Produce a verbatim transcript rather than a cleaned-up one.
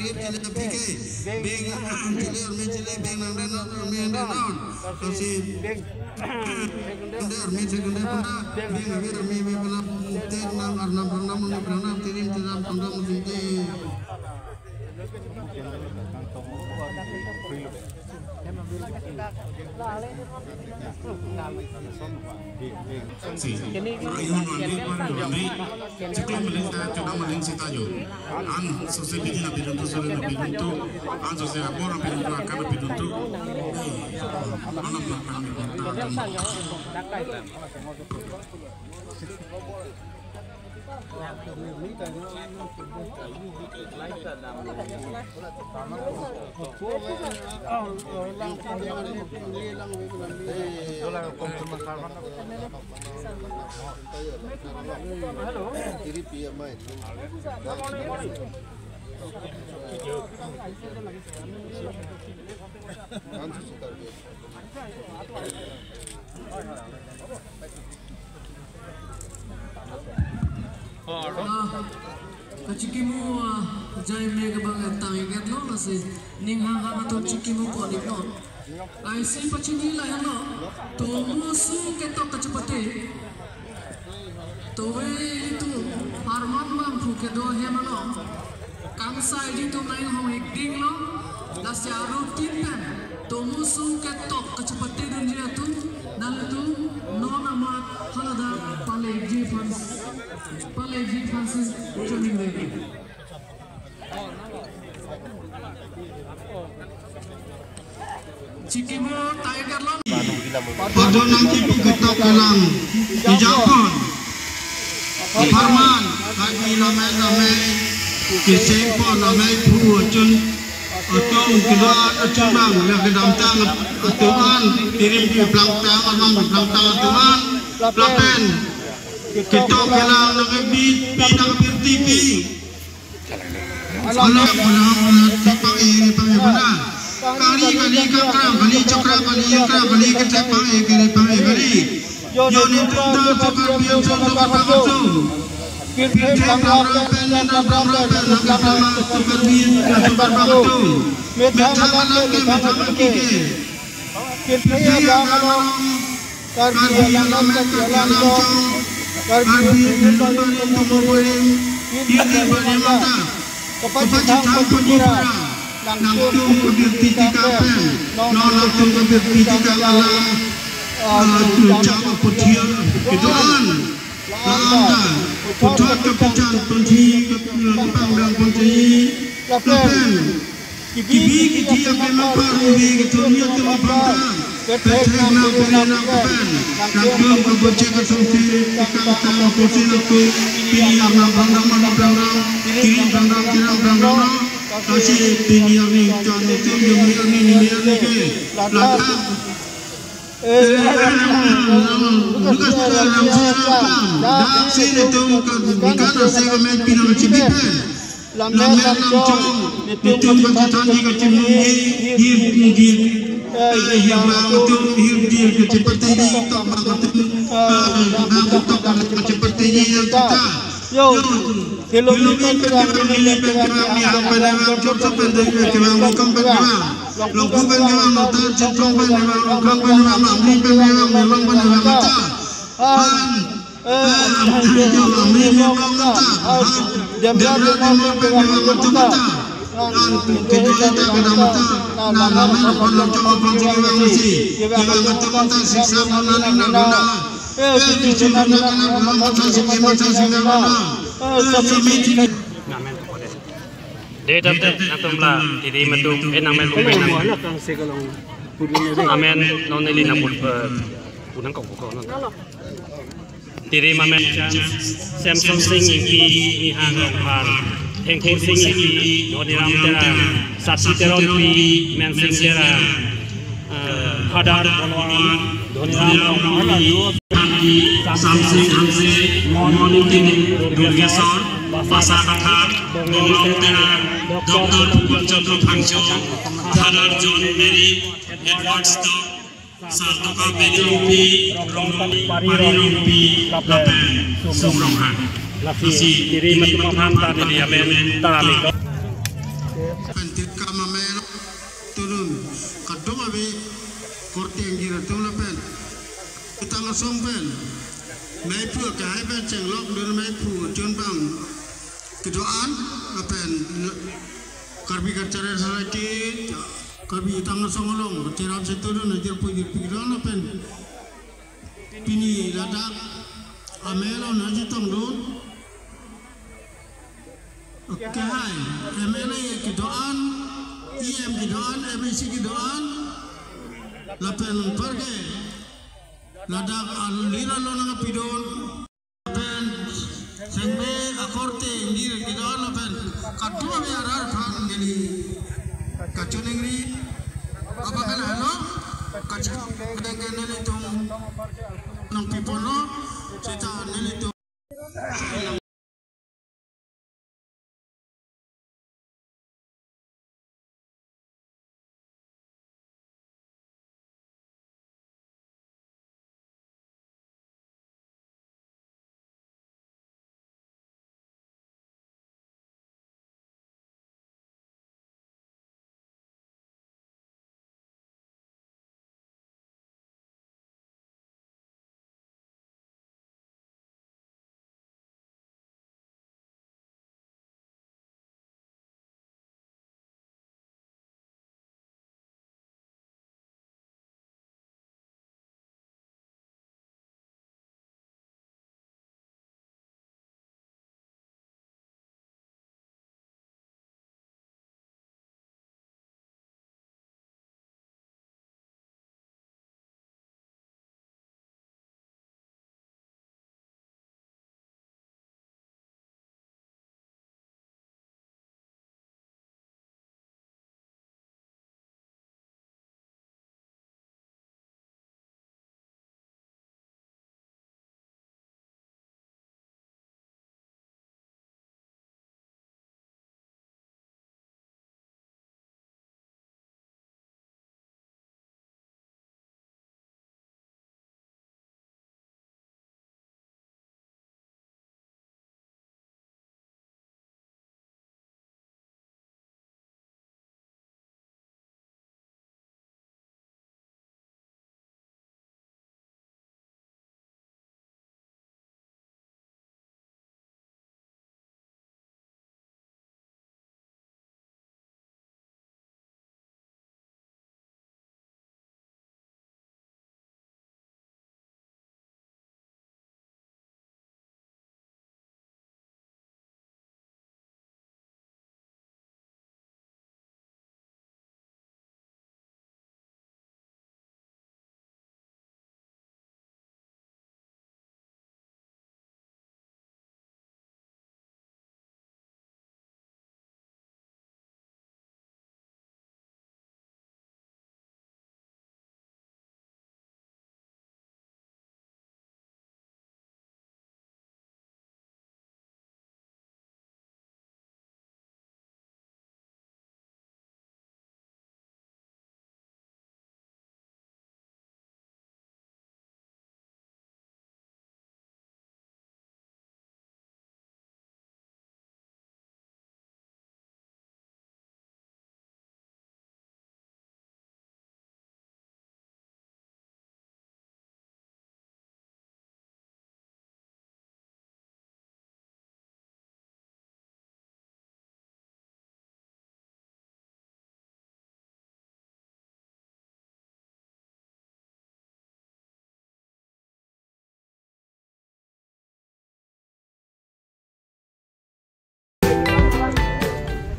dir chile aphi ke. Beng chile army chile beng nang den army den. Kasi beng army second day puna beng ave army ave puna ten nang arnam prangnam nang prangnam tirim tiram pangdam sinte. Si, ayun wandi, wandi, wandi. Chiklo maling ta, chiklo maling sita jo. An sose bidi na bidun tu, sore na bidun tu. An sose abor na bidun tu, akan na bidun tu. Anam na kan bidun tu. Ah, kachikimo, ah, jai me ke bang tang iket lo, lasi ning hang hang atum chikimo ko dik lo. Laisi pachini lahenlo, tomo sung ketok kachepate. Towe ilitum Parman bangphu kedo hem along kangsai ilitum nang hong ik ding lo. Lasi aru tin pen tomo sung ketok kachepate dunji atum, nanglitum non amat haladak palekji Francis, palekji Francis Choningri. Chikimo Tiger lo. Padon nangkipu ketok kelang. Ijapon. Parman. Kaki lamai lamai. Kisengpon lamai phu achun. Atum kedua achun bang. Ya kedamtang atum an. Tirim keplangtang, armang keplangtang atum an. Lapen. Ketok kelang nangkebi, pi nangkepirti pi. Alam, alam, alam, thek pang-e, thek pang-e, mana? Kali, kali, kangkrang, kali, chokra, kali, ingkrang, kali, kethek pang-e, kethek pang-e, kali. Yo netum ta, sokar biang, so, sokar pang, so. Pirthe pang, rang, pen, pen, rang, rang, pen, rang, pen, rang, sokar biang, sokar pang, so. Methang alam ke, methang alam ke. Pirthe alam, alam. Karbi alam, Karbi alam, Karbi alam, Karbi alam, Karbi alam, Karbi alam, kapachethang pajipura, nangtum kabirti tikang pen, non nangtum kabirti tikang alam, ah, tu cham aputhia kedo-an, la-an ta, puthot kapachan ponji, kapangdang ponji, lapen, kibi kithi akemang parumbi kethom atum aphan ta, Kethek nang pini nang pen, nangtum kabonchek asonsi, ikang tang aposi nangtum, pini arnam phrangdam, arnam phrangdam, kiri phrangdam, kirang phrangdam, lasi pini arni chon netum, jongri arni, neli arni ke, ladak. Eh, eh, eh, eh, Lucas Lamsi, dak si netum ka, nikan ase ka met pinang chipi pen. Lammet lamchong, netum kachethanji kachimungji, hir nungji, eh, hir bang atum, hir dir kachepatiji, tok bang atum, eh, bang tok bang kachepatiji, yang kita. Yo, Halloween pen kevang, Holi pen kevang, Nihang pen kevang, Chorchop pen kevang, Bikam pen kevang, Longku pen kevang, Nongtal Chinthong pen kevang, Longkhang pen kevang, Amri pen kevang, Nilong pen kevang, kita. Han, eh, Amri pen kevang, kita. Han, Demra Timur pen kevang, kita. Han, kejo kita kedam kita. Na, na, na, na, na, na, na, na, kevang, kita, siksa, na, na, na, na, na. Eh, si, si, si, na, na, na, na, na, na, si, si, si, na, na, na, na. Eh, si, si, si, si, na. Dei tangte, nangtum la, tiri matum, eh, nangmen, nangmen, nangmen. Amen, non neli nangpul, eh, punang kok kok non. Tiri mamen, Samson Sing Ingti, Nihang Rongphar, Thengkur Sing Ingti, Dhoniram Terang, Sasi Teronpi, Mensing Terang, eh, Hadar Bolwan, Dhoniram Rongphar, Samsing Hanse, Mon Ingti, Durgeswar, Basa Kathar, Bonglong Terang, Doctor Phukon Chandra Phangcho, Father John Mary, Edward Stock, Sartoka Bedi Rongpi, Rongpi, Pari Rongpi, lapen Sum Ronghang. Lasi tiri matum aphan ta neli amen ta neli. Pen tirkam amen turun kadum ave korte angjir atum lapen Itang Asong pen meiphu akehai pen chenglok dun meiphu chun bang kedo-an lapen Karbi Cultural Society, Karbi Itang Asong along, cheram setudun, ajir pu ajir pi kedo-an lapen pini ladak M L A nangchetongdun. Akehai, M L A kedo-an, E M kedo-an, M A C kedo-an, lapen parke ladak alir along nangpidun. Pen sengbe akorte angjir kedo-an lapen kadua be arar aphan neli kachiningri. Apa kan halo? Kachin kedeng ke nelitum nangpiponlo, seta nelitum